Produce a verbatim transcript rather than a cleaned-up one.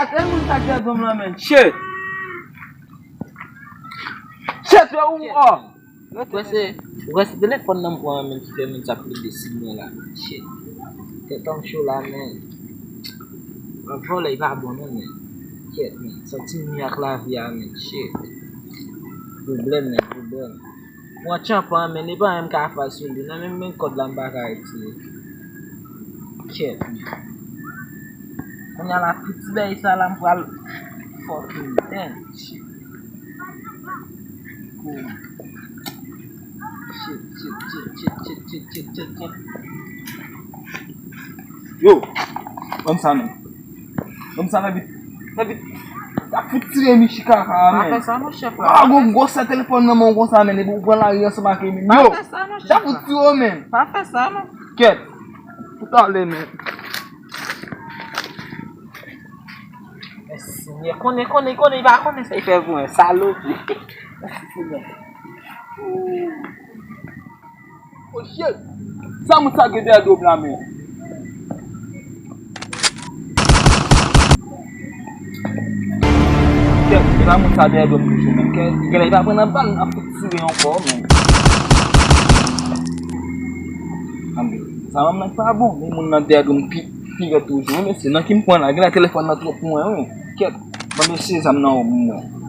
Kèt, moun sa k dèyè do m lan, menn. Shit. Shit, yo, ou, oh. Ou kwè se, ou kwè se telefòn nan m pran an, menn, ki fè moun sa plede sou mwen la, menn. Shit. Tèt an cho la, menn. Ap vòlè, e pa bon, non, menn. Kèt, menn. Santi m ak lavi a, menn. Shit. Pwoblèm, menn, pwoblèm. Mwen tchanpan, menn, e pa anyen m ka fè sou li. Nan menm, menm kòd la, m pa ka retire. Kèt, menn. Kounye a la, tout ti bagay sa la, m pral fucking damn. Shit. Cool. Shit, shit, shit. Yo, ban m sa, menn. Ban m sa, fè vit. Fè vit. Sa fout tire mi chika, menn. Pa fè sa, non, chèf la. Ah, gon gwosè telefòn nan men w konsa, menn. Epi w pran lari ansanm ak li, menn. Yo, sa fout tire w, menn. Pa fè sa, non. Kèt. Tout ale, menn. Mèsi, Senyè. Konnen, konnen, konnen, li pa konnen sa li fè pou mwen. Salopri. Mèsi, Senyè. Oh, shit. Sa moun sa gen dèyè do m la, menn. Kèt, e pa moun sa dèyè do m toujou, menn. Kèt, genlè li pa pran nan bal, m ap fout tire ankò, menn. Anbe, sa manman pa bon, men moun nan dèyè do m pi, pi rèd toujou. Wi, mesye, nan ki m pran la, genlè telefòn nan twòp pou mwen, wi. Kèt, ban mesye zam nan, wi, mwen.